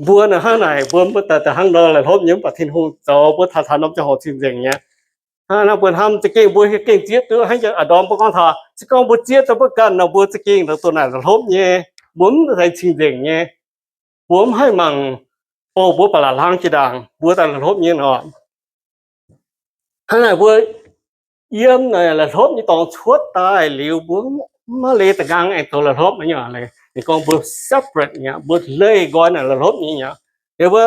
Mbuo naaic hnangv naaic, mbuo mv daaih hnangv nor la'hlopv nyei, mv baac Tin-Hungh zoux mbuo taux taux norm ziangh hoc cing-nzengc nyei. Hnangv naaiv mbuo hnamv za'gengh mbuo gengh zieqv duqv hnangv a'ndorm mbuo gorngv taux, se gorngv mbuo zieqv daaih mbuo ganh nor, mbuo za'gengh doqc naaic la'hlopv nyei, mbuo mv zeiz cing-nzengc nyei. Mbuo mv haih mangc bouh mbuo ba'laqc hlang jiex ndaangc mbuo daaih la'hlopv nyei nor. Hnangv naaic mbuo yiem naaic la'hlopv nyei dorngx cuotv daaih liuz, mbuo maiv leih da'nqaang aengx zoux la'hlopv nyei. Ninh gorngv mbuo separate nyei, mbuo leih nqoi naaic la'hlopv nyei aqv. Liuz mbuo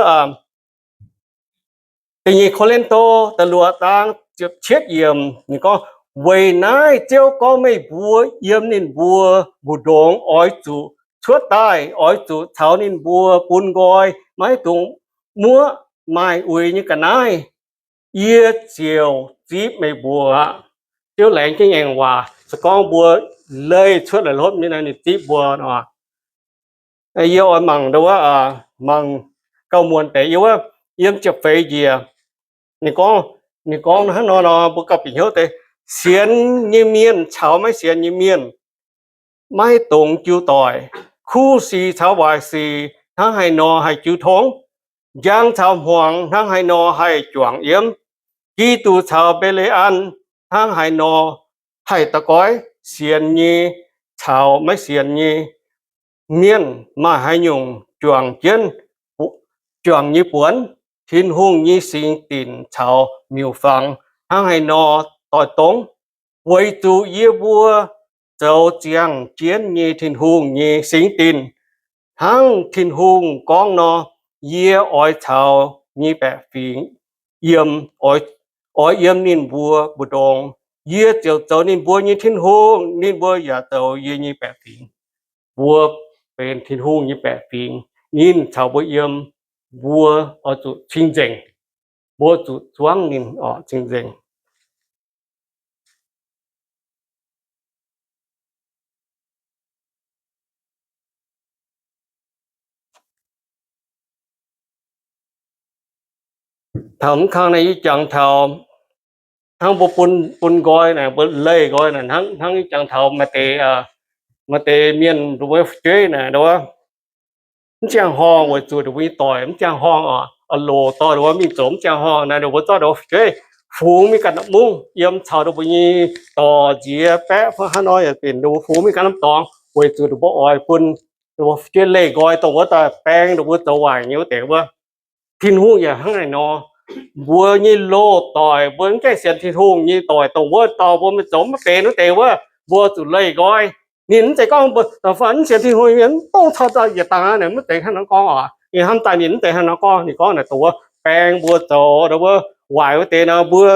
da'nyeic Ko^lin^to da'luoqc zaang ziepc cietv yiemc ninh gorngv, weic naaiv Ziouv gorngv meih mbuo yiem ninh mbuo mbu'ndongx oix zuqc cuotv daaih, oix zuqc caux ninh mbuo bun nqoi, maiv dungx muoqv maaih uix nyei ga'naaiv. Yie ziouc zipv meih mbuo aqv. Ziouv laengz jienv ngaengc waac, se gorngv mbuo leih cuotv la'hlopv nyei nor, ninh zipv mbuo nor. Yie oix mangc ndo wuov, mangc gauh muonc deix yiem wuov, yiem ziepc feix njiec. Ninh gorngv, ninh gorngv hnangv nor nor, mbuo gauh bieqc hnyouv deix, sienx nyei mienh caux maiv sienx nyei mienh maiv dungx jiu doic. Kuv sic caux waaic sic hnangv haaix nor haih jiu tongv? Njang caux hmuangx hnangv haaix nor haih juangc yiem? Giduc caux Mbe^li^an hnangv haaix nor haih daux goiv? Sienx nyei caux maiv sienx nyei mienh maaih haaix nyungc juangc jienv, juangc nyei buonc? Tin-Hungh nyei singx dinc caux miuc-fangx hnangv haaix nor doix dongv? Weic zuqc yie mbuo zoux ziangh jienv nyei Tin-Hungh nyei singx dinc. Hnangv Tin-Hungh gorngv nor, yie oix caux nyei baeqc fingx yiem, oix yiem ninh mbuo mbu'ndongx. Yie ziouc zoux ninh mbuo nyei Tin-Hungh, ninh mbuo yaac zoux yie nyei baeqc fingx. Mbuo benx Tin-Hungh nyei baeqc fingx, ninh caux mbuo yiem. Mbuo oix zuqc cing-nzengc. Mbuo zuqc zuangv ninh oc, cing-nzengc. Taux mv kang naaiv yie jangx taux hnangv mbuo bun, bun nqoi naaic, mbuo leih nqoi naaic, hnangv, hnangv yie jangx taux maaih deix, maaih deix mienh nduov fu'jueiv naaic, mv ziangh horngh weic zuqc ninh mbuo nyei doic mv ziangh horngh oc, oix loc dorh ninh mbuo mingh zoux mv ziangh horngh naaic, ninh mbuo zorqv ninh mbuo fu'jueiv fungx mingh ganh mungv yiem caux ninh mbuo nyei dorc nziex baeqv fai hnangv nor yaac benx ninh mbuo fungx mingh ganh norm dorngx weic zuqc ninh mbuo oix bun ninh mbuo fu'jueiv leih nqoi dongh wuov daaih baeng ninh mbuo zoux waaic nyei wuov deix wuov. Tin-Hungh yaac hnangv naaic nor, mbuo nyei loz-doic mbuo mv gaengh sienx Tin-Hungh nyei doic dongh wuov dauh mbuo mingh zoux maiv benx wuov deix wuov, mbuo zuqc leih nqoi. Ninh mv zeiz gorngv mbuo mv sienx Tin-Hungh mienh mv dongh caux daaih yietc dangh naaic, mv zeiz hnangv naaiv gorngv oc. Ninh hnamv daaih ninh mv zeiz hnangv naaiv gorngv. Ninh gorngv naaic dongh wuov baeng mbuo zoux wuov waaic wuov deix nor, mbuo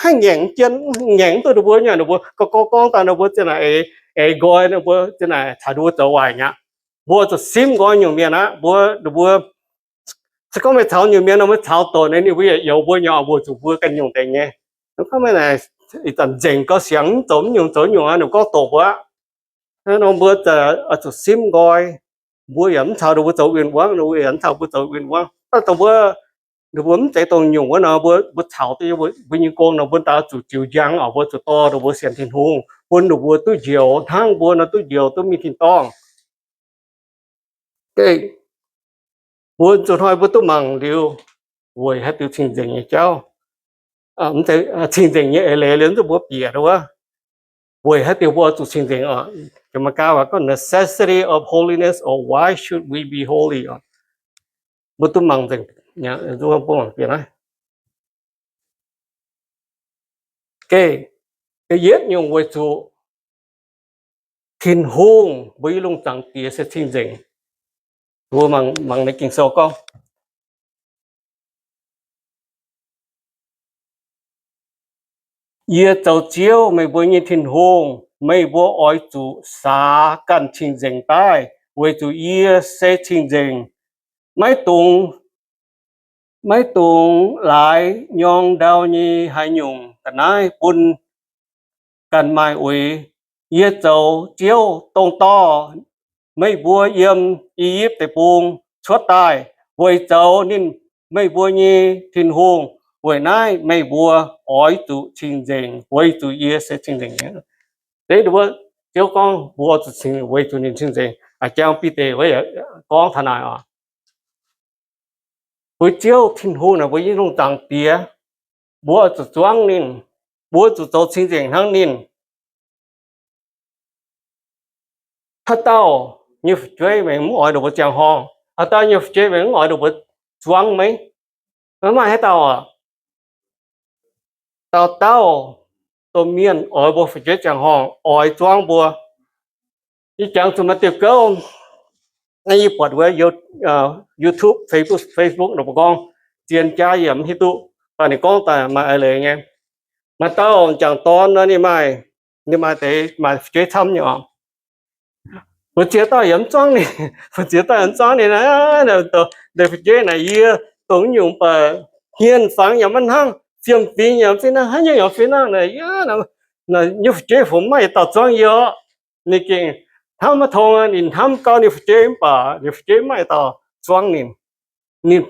haih ngaengc jienv, ngaengc duqv ninh mbuo nyei, ninh mbuo gorngv, gorngv daaih ninh mbuo ziang naaic eix, eix nqoi, ninh mbuo ziang naaic caux ninh mbuo zoux waaic nyei aqv. Mbuo zuqc simv nqoi nyungc mienh aqv. Mbuo, ninh mbuo se gorngv meih caux nyungc mienh nor, meih caux doqc naaic ninh mbuo yaac youx mbuo nyei, mbuo zuqc mbuo ganh nyungc deix nyei. Gorngv meih naaic ih zanc nzengc gau siangx mv zoux mv nyungc zoux nyungc aqv, ninh gorngv doqc mbuo aqv. Hnangv nor mbuo oix zuqc simv nqoi. Mbuo yaac mv caux ninh mbuo zoux win-wangv, ninh mbuo yaac mv caux mbuo zoux win-wangv. Daaih dongh mbuo, ninh mbuo mv zeiz dongh nyungc wuov nor, mbuo, mbuo caux duqv mbuo nyei gong nor, mbuo daaih zuqc ziux njang oc, mbuo zuqc dorh ninh mbuo sienx Tin-Hungh, bun ninh mbuo duqv njoux hnangv mbuo nor duqv njoux duqv mingh tin-dorngh. Mbuo zuqc hnoi mbuo duqv mangc liuz, weic haaix diuc cing-nzengc nyei jauv, cing-nzengc nyei eix leiz liuz zuqc mbuo bieqc wuov, weic haaix diuc mbuo zuqc cing-nzengc oc. Janx-Meigaa waac gorngv necessity of holiness or why should we be holy oc. Mbuo duqv mangc nzengc, mbuo mangc bieqc naaiv. Da'yietv nyungc weic zuqc Tin-Hungh, mbuo nyei lungh zaangc Diex se cing-nzengc. Mbuo mangc, mangc naaiv Ging-Sou gorngv, Yie zoux Ziouv, meih mbuo nyei Tin-Hungh. Meih mbuo oix zuqc saax ganh cing-nzengc daaih, weic zuqc yie se cing-nzengc. Maiv dungx, maiv dungx laaix nyorng ndau nyei haaix nyungc ga'naaiv bun ganh maaih uix. Yie zoux Ziouv, dongh dorh meih mbuo yiem I^yipv Deic-Bung cuotv daaih, weic zoux ninh, meih mbuo nyei Tin-Hungh. Weic naaiv meih mbuo oix zuqc cing-nzengc, weic zuqc yie se cing-nzengc. Deix mbuo, Ziouv gorngv mbuo zuqc cing-nzengc weic zuqc ninh cing-nzengc. A'jang Bide gorngv taux naaic oc. Mbuo Ziouv Tin-Hungh naaic mbuo nyei lungh zaangc Diex, mbuo oix zuqc zuangv ninh, mbuo zuqc zoux cing-nzengc hnangv ninh. Haaix dauh nyei fu'jueiv meih mv oix ndongc mbuo ziangh horngh? Haaix dauh nyei fu'jueiv meih mv oix ndongc mbuo zuangv meih? Maiv maaih haaix dauh aac. Dauh dauh domh mienh oix mbuo fu'jueiv ziangh horngh, oix zuangv mbuo. Yie jangx zuqc maaih diuh gouv, naaiv yie buatc wuov YouTube, Facebook, Facebook ninh mbuo gorngv, zien jaav yie mv hiuv duqv, mv baac ninh gorngv daaih maaih eix leiz nyei. Maaih dauh m'jangc dorn nor, ninh maaih, ninh maaih deix, maaih fu'jueiv camv nyei oc. Mbu'ziex dauh yaac mv zuangv ninh, mbu'ziex dauh yaac mv zuangv ninh naaic, deix fu'jueiv naaic yie dongh nyungc baac hmien fangx yaac maiv hnangv, fiem-fingx yaac fih hnangv, haaix nyungc yaac fih hnangv naaic, yaac nyei fu'jueiv fungc maiv maaih dauh zuangv yie orqc. Ninh gengh hnamv maiv tong, ninh hnamv gauh ninh fu'jueiv mv baac ninh fu'jueiv maiv maaih dauh zuangv ninh. Ninh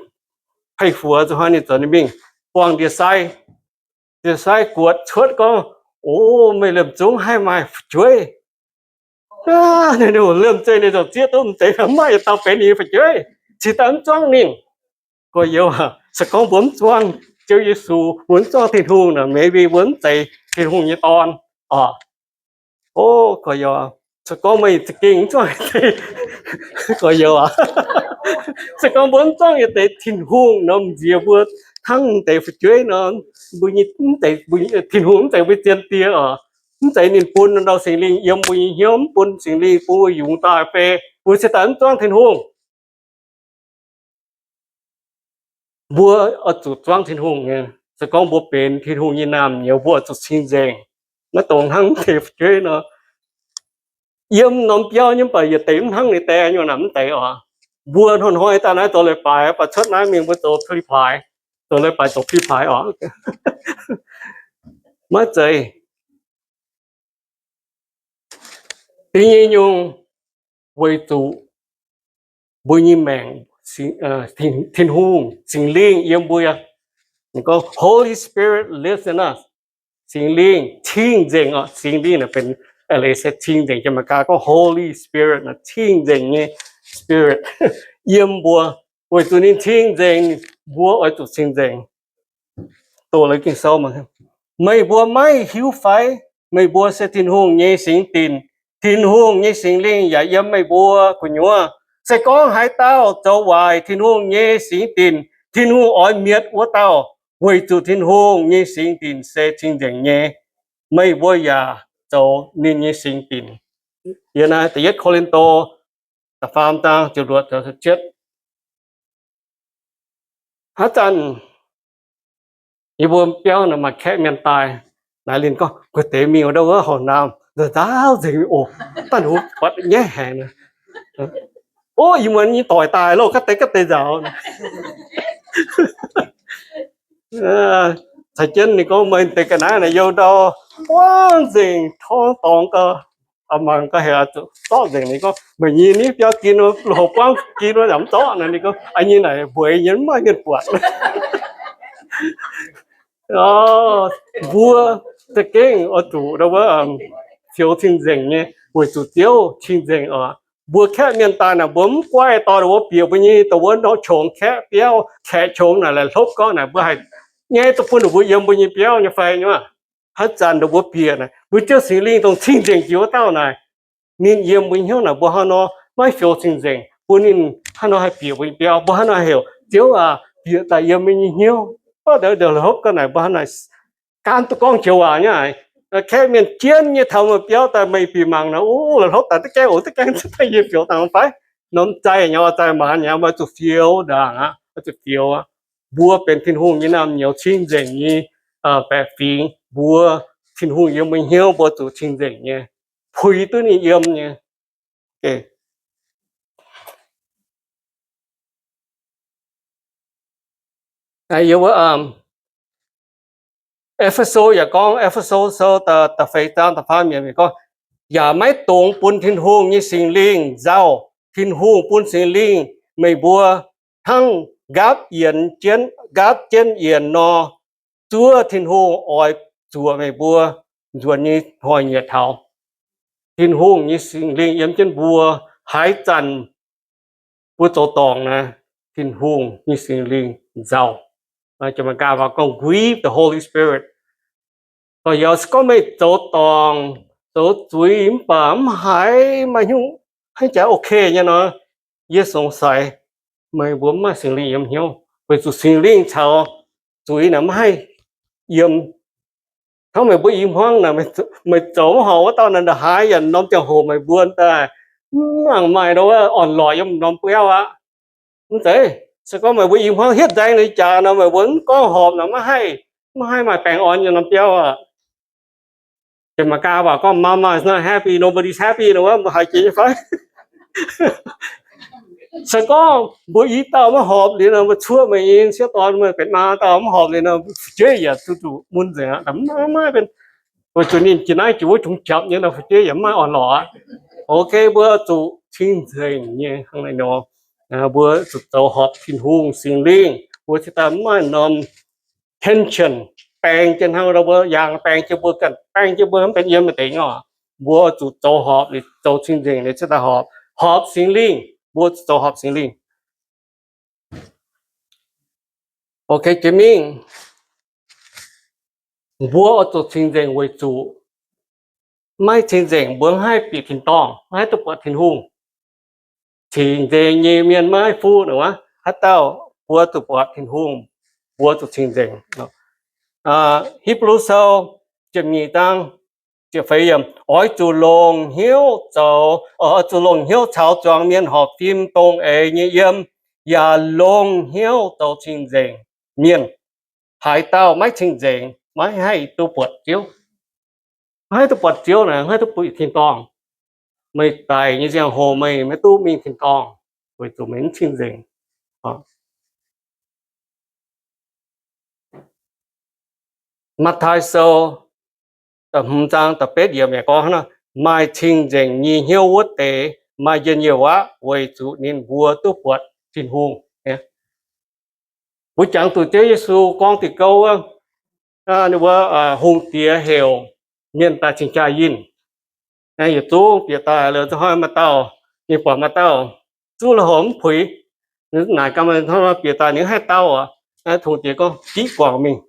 peiv-fuox zuqc hnoi ninh zoux ninh mingh buangh ndie-sai, ndie-sai guotc cuotv gorngv, O, meih liemh zungv haih maaih fu'jueiv. Liemh zeih ninh ziouc zieqv duqv m'zeiz maiv maaih dauh benx ninh nyei fu'jueiv, cingx daaih mv zuangv ninh. Gorx-youz aac, se gorngv mbuo mv zuangv Ziouv Yesu, mbuo mv zuangv Tin-Hungh nor, maybe mbuo mv zeiz Tin-Hungh nyei dorn oc. O, gorx-youz, se gorngv meih za'gengh mv zuangv, gorx-youz aac, se gorngv mbuo mv zuangv yietc deix Tin-Hungh nor, m'nziex mbuo hnangv deix fu'jueiv nor, mbuo nyei, mv zeiz, Tin-Hungh mv zeiz mbuo zien die oc. Mv zeiz ninh bun ndau Singx Lingh yiem mbuo nyei hnyouv, mv bun Singx Lingh bun mbuo yungz daaih fai mbuo cingx daaih mv zuangv Tin-Hungh. Mbuo oix zuqc zuangv Tin-Hungh nyei. Se gorngv mbuo benx Tin-Hungh nyei naamh nyouz, mbuo oix zuqc cing-nzengc. Maiv dungx hnangv deix fu'jueiv nor, yiem norm biauv nyei mv baac yietc deix mv hnangv ninh deix nyei naaic, mv deix oc. Mbuo hnoi-hnoi daaih naaiv zoux leiz-baaix, baac cuotv naaiv mingh mbuo zoux pli-paaix, zoux leiz-baaix zoux pli-paaix oc. Maiv zeiz. Da'nyeic nyungc, weic zuqc mbuo nyei maengc, Tin-Hungh, Singx Lingh yiem mbuo. Ninh gorngv, Holy Spirit lives in us. Singx Lingh cing-nzengc oc. Singx Lingh naaic benx, eix leiz se cing-nzengc, Janx-Meigaa gorngv Holy Spirit naaic cing-nzengc nyei spirit yiem mbuo. Weic zuqc ninh cing-nzengc, mbuo oix zuqc cing-nzengc. Doqc leiz Ging-Sou, meih mbuo maiv hiuv fai? Meih mbuo se Tin-Hungh nyei singx dinc. Tin-Hungh nyei Singx Lingh yaac yiem meih mbuo gu'nyuoz. Se gorngv haaix dauh zoux waaic Tin-Hungh nyei singx dinc, Tin-Hungh oix mietc wuov dauh, weic zuqc Tin-Hungh nyei singx dinc se cing-nzengc nyei. Meih mbuo yaac zoux ninh nyei singx dinc. Yiem naaiv da'yietv Ko^lin^to da'faam zaang ziepc luoqc ziepc cietv. Haaix zanc yie mbuo biauv naaic maaih kaeqv mienh daaih, naaiv linh gorngv, gu'deix mingh ndau wuov horqc naamh nzaaux nzengc oc, daaih nduov buatc nyaiv haic. O, ih muonz nyei doic daaih loh, ga'deix ga'deix nzaaux. Caux jienv ninh gorngv, meih deix ga'naaiv naaic youh ndau buangv nzengc, torngv dorngx gau, mangc gau hec, zorqv nzengc. Ninh gorngv, meih nyei ni biauv gin, loz-houv buangv gin wuov yaac mv zorqv naaic. Ninh gorngv, a'nyei naaic mbueix nyei, mv maaih mienh buatc. Mbuo za'gengh oix zuqc ndau wuov fioux cing-nzengc nyei, weic zuqc Ziouv cing-nzengc oc. Mbuo kaeqv mienh daaih naaic, mbuo mv guaih dorh ndau wuov bieqc mbuo nyei, ndau wuov norm qongx kaeqv biauv, kaeqv qongx naaic, laih hlopv gorngv naaic, mbuo haih nyaiv duqv bun ninh mbuo yiem mbuo nyei biauv nyei fai nyei. Haaix zanc ndau mbuo bieqc naaic, mbuo Ziouv Singx Lingh dongh cing-nzengc jiex wuov dauh naaic, ninh yiem mbuo hnyouv naaic, mbuo hnangv nor maiv fioux cing-nzengc, bun ninh hnangv nor haih bieqc mbuo nyei biauv, mbuo hnangv nor heuc, Ziouv aac, bieqc daaih yiem meih nyei hnyouv. Baac ndau laih hlopv gorngv naaic, mbuo hnangv naaic gaanv duqv gorngv joux waac nyei aqv. Kaeqv mienh jienv nyei taux meih biauv daaih, meih bieqc mangc naaic, o, laih hlopv daaih duqv gaengh oc, duqv gaengh yie fioux dangh fai? Norm zaih nyei, zaih maanz nyei, mbuo zuqc fioux ndaangc aqv, zuqc fioux aqv. Mbuo benx Tin-Hungh nyei naamh nyouz, cing-nzengc nyei baeqc fingx. Mbuo, Tin-Hungh yiem mbuo hnyouv, mbuo zuqc cing-nzengc nyei, puix duqv ninh yiem nyei. E^fe^so yaac gorngv, E^fe^so Sou da'feix zaang da'faam yiemc gorngv, yaac maiv dungx bun Tin-Hungh nyei Singx Lingh nzauh. Tin-Hungh bun Singx Lingh meih mbuo hnangv nqaapv yienx jienv, nqaapv jienv yienx nor, zuov Tin-Hungh oix zuoqc meih mbuo nzuonx nyei hnoi-nyieqc taux. Tin-Hungh nyei Singx Lingh yiem jienv mbuo, haaix zanc mbuo zoux dorngc naaic, Tin-Hungh nyei Singx Lingh nzauh. Janx-Megaa waac gorngv grieve the Holy Spirit. Gorngv yaac se gorngv meih zoux dorngc, zoux zuiz mv baac mv haiz maaih hnyouv, haaix jaax ok nyei nor, yie songx saix meih mbuo mv maaih Singx Lingh yiem hnyouv, weic zuqc Singx Lingh caux zuiz naaic maiv haih yiem. Hnangv meih mbuo i hmuangv naaic, meih zoux mv horpc wuov dauh naaic, ndongc haaix yaac norm ziangh hoc meih mbuo daaih mv nangc maaih nor orn-lorqc yiem norm biauv aqv. Mv zeiz, se gorngv meih mbuo i hmuangv hietv nzaeng ninh jaax nor, meih mbuo mv gorngv horpc nor, maiv haih, maiv haih maaih baengh orn yiem norm biauv aqv. Janx-Megaa waac gorngv, Mama is not happy, nobody is happy nor, mbuo haiz jiex nyei fai? Se gorngv mbuo i dauh maiv horpc liuz nor, mbuo cuoqv meih nyei sieqv dorn, meih benx maa dauh maiv horpc liuz nor, fu'jueiv yaac zuqc zuqc mun nzengc aqv. Maiv, maiv benx, weic zuqc ninh jiex naaiv jiex wuov qongx japc nyei nor, fu'jueiv yaac mv maaih orn-lorqc aqv. Ok, mbuo zuqc cing-nzengc nyei hnangv naaiv nor, mbuo zuqc zoux horpc Tin-Hungh Singx Lingh, mbuo cingx daaih mv maaih norm tension, baeng jienv hnangv nor mbuo yangh baeng jienv mbuo ganh, baeng jienv mbuo mv benx yiem maaih deix nyei oc. Mbuo zuqc zoux horpc, zoux cing-nzengc liuz cingx daaih horpc, horpc Singx Lingh, mbuo zuqc zoux horpc Singx Lingh. Ok, jiex mingh, mbuo oix zuqc cing-nzengc weic zuqc maiv cing-nzengc mbuo maiv haih bieqc tin-dorngh, maiv haih duqv buatc Tin-Hungh. Cing-nzengc nyei mienh maiv fuqv wuov, haaix dauh mbuo zuqc buatc Tin-Hungh, mbuo zuqc cing-nzengc. Hipv^lu Sou ziepc nyeic zaang ziepc feix yiemc, oix zuqc longc hnyouv zoux, oix zuqc longc hnyouv caux zuangx mienh horpc fim dongh eix nyei yiem, yaac longc hnyouv zoux cing-nzengc mienh. Haaix dauh maiv cing-nzengc maiv haih duqv buatc Ziouv. Maiv haih duqv buatc Ziouv naaic, maiv haih duqv buatc tin-dorngh. Meih daic nyei ziangh hoc meih maiv duqv mingh tin-dorngh, weic zuqc meih mv cing-nzengc. Matv^taai Sou da'hmz zaang da'betv yiemc yaac gorngv hnangv nor, maaih cing-nzengc nyei hnyouv wuov deix maaih njien-youh aqv, weic zuqc ninh mbuo duqv buatc Tin-Hungh. Mbuo jangx zuqc Ziouv Yesu gorngv diuh gouv wuov, ninh mbuo hungh diex heuc mienh daaih cing-jaa yinh. Yietc zungv bieqc daaih liuz, zungv hnoi maaih dauh, ninh buatc maaih dauh zuqv lui-houx mv puix, naaic ganh hnoi bieqc daaih ninh mv haih dau aqv. Hungh diex gorngv, Diqv guangc mingh,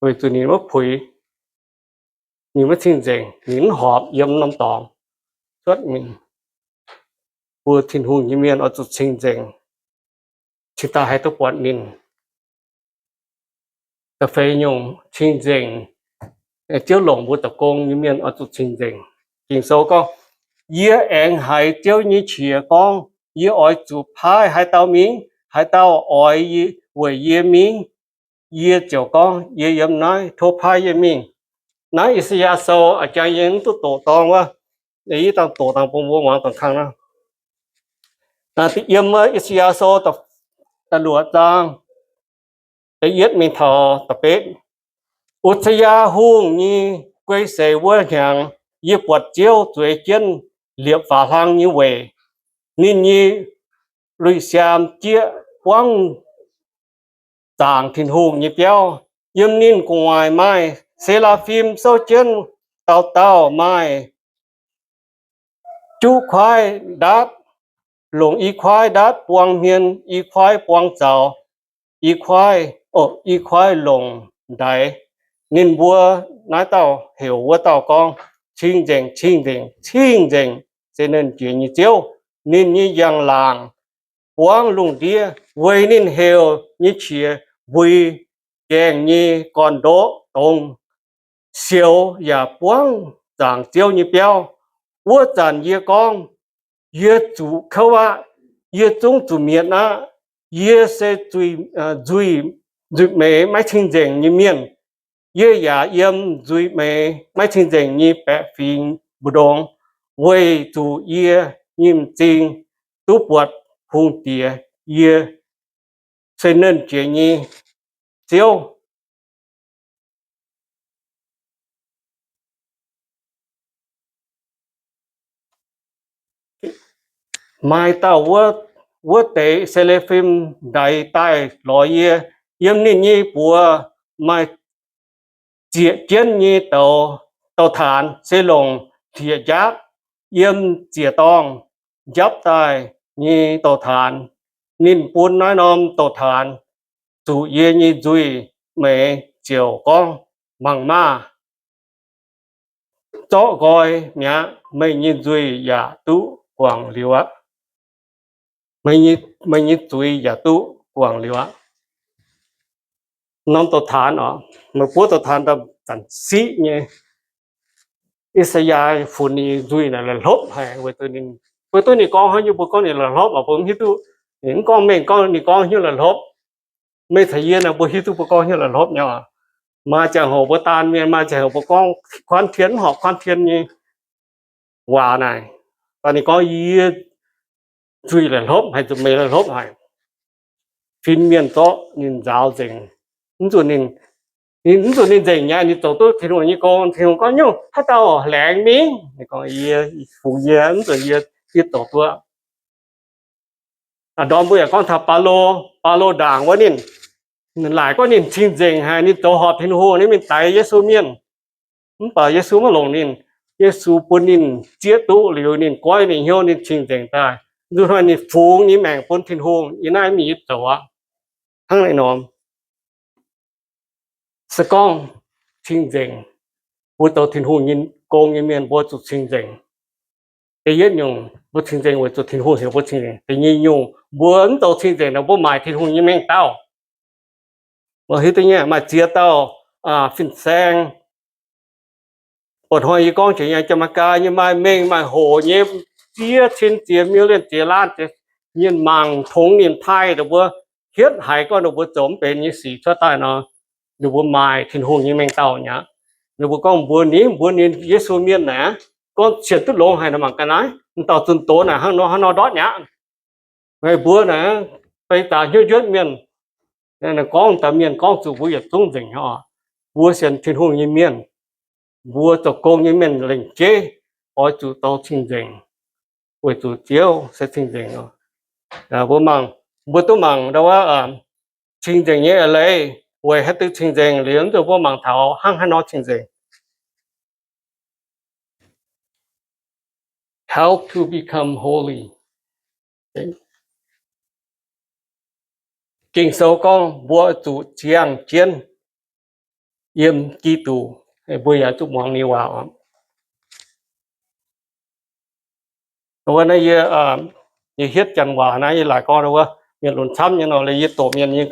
weic zuqc ninh maiv puix, ninh maiv cing-nzengc, ninh mv horpc yiem norm dorngx cuotv mingh. Mbuo Tin-Hungh nyei mienh oix zuqc cing-nzengc, cingx daaih haih duqv buatc ninh. Da'feix nyungc, cing-nzengc. Ziouv longc mbuo zoux gong nyei mienh oix zuqc cing-nzengc. Ging-Sou gorngv, Yie aengx haiz Ziouv nyei qiex gorngv, Yie oix zuqc paaiv haaix dauh mingh? Haaix dauh oix weic yie mingh, yie ziouc gorngv, Yie yiem naaiv, tov paaiv yie mingh. Naaiv I^saa^yaa Sou a'jang yie mv duqv doqc dorng wuov, yie dangh doqc dangh bun mbuo muangx dongh kang naaiv. Yiem wuov I^saa^yaa Sou da'luoqc zaang da'yietv mingh taux da'betv. Uzi^yaa Hungh nyei guei seix wuov hnyangx, yie buatc Ziouv zueiz jienv liepc faaux hlang nyei weic. Ninh nyei lui-siaam jieqv buangv zaangc Tin-Hungh nyei biauv. Yiem ninh gu'nguaaic maaih se^laa^fim souv jienv, dauh dauh maaih juqv kuaaiv ndaatv, longc i kuaaiv ndaatv buang hmien, i kuaaiv buang zaux, i kuaaiv, i kuaaiv longc ndaix. Ninh mbuo naaiv dauh heuc wuov dauh gorngv, Cing-nzengc, cing-nzengc, cing-nzengc, se Nernh Jiex nyei Ziouv. Ninh nyei njang-laangc buangv lungh ndiev, weic ninh heuc nyei qiex mbui gaengh nyei gorn-ndoqv dongz, sioux yaac buangv zaangc Ziouv nyei biauv. Wuov zanc yie gorngv, Yie zuqc kouv aqv. Yie zungv zuqc mietc aqv. Yie se nzuih, nzuih meih maiv cing-nzengc nyei mienh. Yie yaac yiem nzuih meih maiv cing-nzengc nyei baeqc fingx mbu'ndongx, weic zuqc yie nyei m'zing duqv buatc Hungh Diex, yie se Nernh Jiex nyei Ziouv. Maaih dauh wuov, wuov deix se^laa^fim ndaix daaih lorz yie. Yiem ninh nyei buoz maaih zieqc jienv nyei douz, douz-taanx se longc hlieqv-njaapv yiem ziec-dorngh njapv daaih nyei douz-taanx. Ninh bun naaiv norm douc taanx zuqc yie nyei nzuih meix ziouc gorngv, Mangc maah! Zorqv nqoi mi'aqv. Meih nyei nzuih yaac duqv guangc liuz aqv. Meih nyei zuiz yaac duqv guangc liuz aqv. Norm douc taanx oc, meih buov douc taanx daaih zanc siqv nyei. I^saa^yaa funx ninh nzuih naaic la'hlopv haic weic zuqc ninh, mbuo duqv ninh gorngv haaix nyungc mbuo gorngv ninh la'hlopv oc, mbuo mv hiuv duqv. Ninh mv gorngv mengh, gorngv ninh gorngv haaix nyungc la'hlopv. Meih caux yie naaic mbuo hiuv duqv mbuo gorngv haaix nyungc la'hlopv nyei oc. Maaih ziangh hoc mbuo daan mienh, maaih ziangh hoc mbuo gorngv kuanv tien, mv horpc kuanv tien nyei waac naaic. Daaih ninh gorngv, Yie nzuih la'hlopv haic, zuqc meih la'hlopv haic. Fin-mienh zorqv ninh nzaaux nzengc. Mv zuqc ninh, ninh mv zuqc ninh nzengc nyei, ninh zoux duqv Tin-Hungh nyei gong. Tin-Hungh gorngv, Nyungc haaix dauh laengz mingh? Ninh gorngv, Yie, fungx yie, mv zuqc yie, yie zoux duqv. Ndorm mbuo yaac gorngv taux Baulo, Baulo ndaangc wuov ninh, laaic gorngv ninh cing-nzengc haic, ninh zoux horpc Tin-Hungh, ninh mingh daix Yesu mienh. Mv baac Yesu maiv longc ninh. Yesu bun ninh zieqv duqv liuz, ninh goiv ninh hnyouv, ninh cing-nzengc daaih. Nzuqc hnoi ninh fungx ninh maengc bun Tin-Hungh, yiem naaiv mingh yie zoux aqv. Hnangv naaiv nor, se gorngv cing-nzengc, mbuo zoux Tin-Hungh nyei gong nyei mienh mbuo zuqc cing-nzengc. Da'yietv nyungc, mbuo cing-nzengc weic zuqc Tin-Hungh heuc mbuo cing-nzengc. Da'nyeic nyungc, mbuo mv zoux cing-nzengc nor, mbuo maaic Tin-Hungh nyei mengh dauh. Mbuo hiuv duqv nyei, maaih ziex dauh fin-saeng, buatc hnoi yie gorngv jiex nyei, Janx-Meigaa nyei maaih mengh maaih hoc nyei, ziex cin ziex million ziex laanh ziex, ninh mangc tongx ninh taaih ninh mbuo, hietv haiz gorngv ninh mbuo zoux mv benx nyei sic cuotv daaih nor, ninh mbuo maaic Tin-Hungh nyei mengh dauh nyei aqv. Ninh mbuo gorngv mbuox ninh, mbuox ninh Yesu mienh naaic, gorngv sienx duqv longx haic nor, mangc gaax naaiv, m'dauh zunh doz naaic hnangv nor hnangv nor ndortv nyei aqv. Meih mbuo naaic, beiv daaih hnyouv njuotv mienh, gorngv daaih mienh gorngv zuqc mbuo yietc zungv nzengc oc. Mbuo sienx Tin-Hungh nyei mienh, mbuo zoux gong nyei mienh lengc jeiv oix zuqc dorh cing-nzengc, weic zuqc Ziouv se cing-nzengc. Mbuo mangc, mbuo duqv mangc ndau wuov cing-nzengc nyei eix leiz, weic haaix diuc cing-nzengc liuz, mv zuqc mbuo mangc taux hnangv haaix nor cing-nzengc. How to become holy. Ging-Sou gorngv mbuo zuqc ziangh jienv yiem Giduc. Mbuo yaac zuqc muangx ninh waac oc. Wuov naaiv yie, yie hietv janx waac naaiv, yie laaic gorngv wuov mienh lunx camv nyei nor, yie doqc mienh nyei.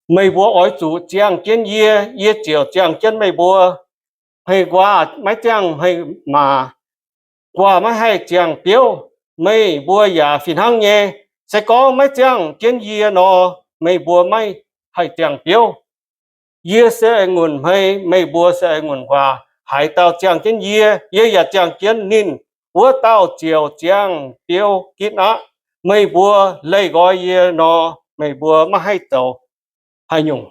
Meih mbuo oix zuqc ziangh jienv yie, yie ziouc ziangh jienv meih mbuo. Hmei nquaah maiv ziangh hmei maac, nquaah maiv haih ziangh biouv. Meih mbuo yaac fih hnangv nyei. Se gorngv maiv ziangh jienv yie nor, meih mbuo maiv haih ziangh biouv. Yie se a'ngunc hmei, meih mbuo se a'ngunc nquaah. Haaix dauh ziangh jienv yie, yie yaac ziangh jienv ninh, wuov dauh ziouc ziangh biouv gitv aqv. Meih mbuo leih nqoi yie nor, meih mbuo maiv haih zoux haaix nyungc.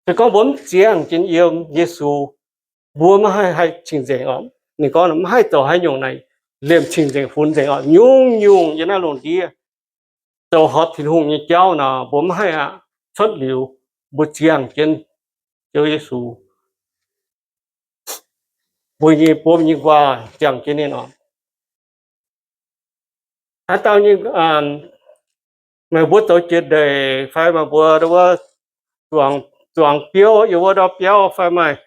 Se gorngv mbuo mv ziangh jienv yiem Yesu, mbuo maiv haih haih cing-nzengc oc. Ninh gorngv maiv haih zoux haaix nyungc naaic, liemh cing-nzengc funx nzengc oc. Nyungc-nyungc yiem naaiv lungh ndiev zoux horpc Tin-Hungh nyei jauv nor, mbuo maiv haih aqv. Cuotv liuz mbuo ziangh jienv Ziouv Yesu, mbuo nyei, mbuo nyei nquaah ziangh jienv ninh oc. Haaix dauh nyei, meih mbuo zoux jiex ndeic fai meih mbuo wuov zuangx biouv, yiem wuov ndau biauv fai maaih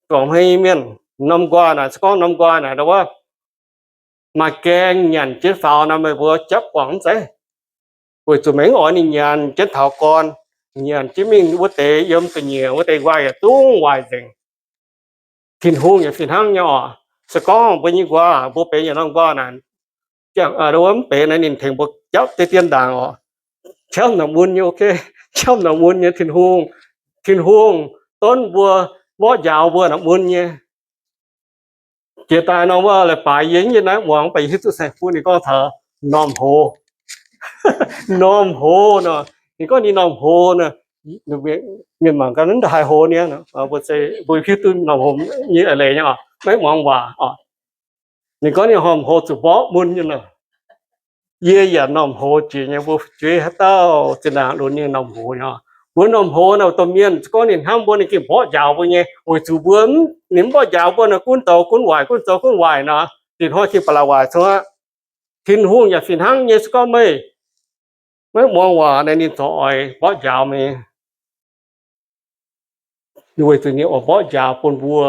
zuangx hmei mienh, norm nquaah naaic, se gorngv norm nquaah naaic wuov maaih gaeng nyanc jienv faaux nor, meih mbuo japv guangc mv zeiz? Weic zuqc meih mv oix ninh nyanc jienv taux gorn, nyanc jienv mingh wuov deix yiem ga'nyiec wuov deix nquaah yaac zungv waaic nzengc. Tin-Hungh yaac fih hnangv nyei oc. Se gorngv mbuo nyei nquaah, mbuo benx yietc norm nquaah naaic, mv benx naaic ninh tengx mbuo japv deix dien ndaangc oc. Qapv naaic mun nyei, ok, qapv naaic mun nyei Tin-Hungh, Tin-Hungh donv mbuo, mborqv njaaux mbuo naaic mun nyei. Jiex daaih nor wuov leiz-baaix yie yiem naaiv muangx, mv baac yie hiuv duqv saeng-kuv ninh gorngv taux normh hoz. Normh hoz nor, ninh gorngv ninh normh hoz nor, mienh mangc gaax, mv haaix hoz niaa, mbuo hiuv duqv normh hoz nyei eix leiz nyei oc, maiv muangx waac oc. Ninh gorngv ninh normh hoz zuqc mborqv mun nyei nor. Yie yaac normh hoz jiex nyei, mbuo fu'jueiv haaix dauh zinh ndaangc lunx nyei normh hoz nyei oc. Mbuo normh hoz nor, domh mienh gorngv ninh hnamv mbuo, ninh gengh mborqv njaaux mbuo nyei, weic zuqc mbuo, ninh mv mborqv njaaux mbuo nor, gunv zoux gunv waaic, gunv zoux gunv waaic nor, dinh hnoi gengh ba'laqc waaic cong aqv. Tin-Hungh yaac fih hnangv nyei, se gorngv meih Maiv muangx waac naaic ninh corc oix mborqv njaaux meih. Weic zuqc ninh oix mborqv njaaux bun mbuo